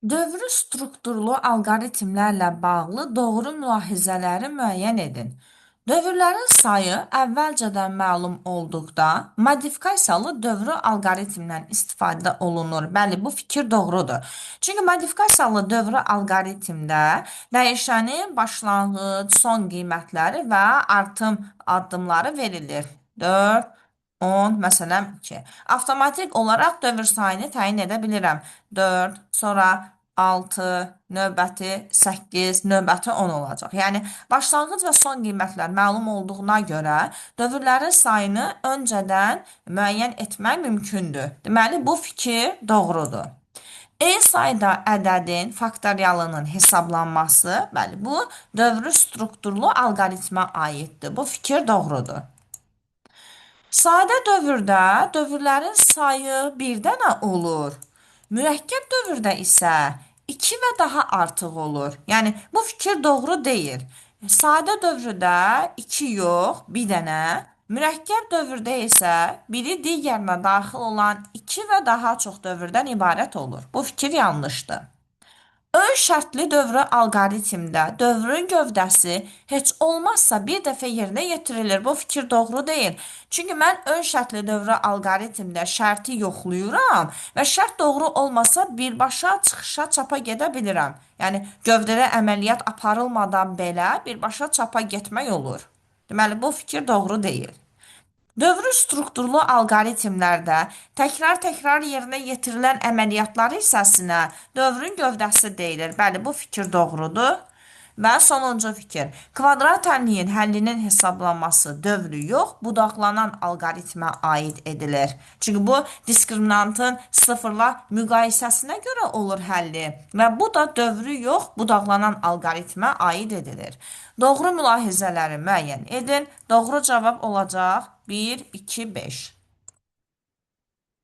Dövrü strukturlu alqoritmlərlə bağlı doğru mülahizələri müəyyən edin. Dövrlərin sayı əvvəlcədən məlum olduqda modifikasiyalı dövrü alqoritmdən istifadə olunur. Bəli, bu fikir doğrudur. Çünki modifikasiyalı dövrü alqoritmdə dəyişənin başlanğıc, son qiymətləri və artım addımları verilir. 4, 10, məsələn 2. Avtomatik olaraq dövr sayını təyin edə bilirəm. 4, sonra 6, növbəti 8, növbəti 10 olacaq. Yəni, başlanğıc və son qiymətlər məlum olduğuna görə dövrlərin sayını öncədən müəyyən etmək mümkündür. Deməli, bu fikir doğrudur. E sayda ədədin faktorialının hesablanması, bəli, bu dövrü strukturlu alqoritmə aiddir. Bu fikir doğrudur. Sadə dövrdə dövrlərin sayı bir dənə olur. Mürəkkəb dövrdə isə 2 və daha artıq olur. Yəni, bu fikir doğru deyil. Sadə dövrdə 2 yox, bir dənə. Mürəkkəb dövrdə isə biri digərinə daxil olan 2 və daha çox dövrdən ibarət olur. Bu fikir yanlışdır. Ön şərtli dövrü alqoritmdə dövrün gövdəsi heç olmazsa bir dəfə yerinə yetirilir. Bu fikir doğru deyil. Çünki mən ön şərtli dövrü alqoritmdə şərti yoxlayıram və şərt doğru olmasa birbaşa çıxışa çapa gedə bilirəm. Yəni, gövdədə əməliyyat aparılmadan belə birbaşa çapa getmək olur. Deməli, bu fikir doğru deyil. Dövrü strukturlu alqoritmlərdə təkrar-təkrar yerinə yetirilən əməliyyatlar hissəsinə dövrün gövdəsi deyilir. Bəli, bu fikir doğrudur. Və sonuncu fikir. Kvadrat tənliyin həllinin hesablanması dövrü yox, budaqlanan alqoritmə aid edilir. Çünki bu diskriminantın sıfırla müqayisəsinə görə olur həlli və bu da dövrü yox, budaqlanan alqoritmə aid edilir. Doğru mülahizələri müəyyən edin. Doğru cavab olacaq 1, 2, 5.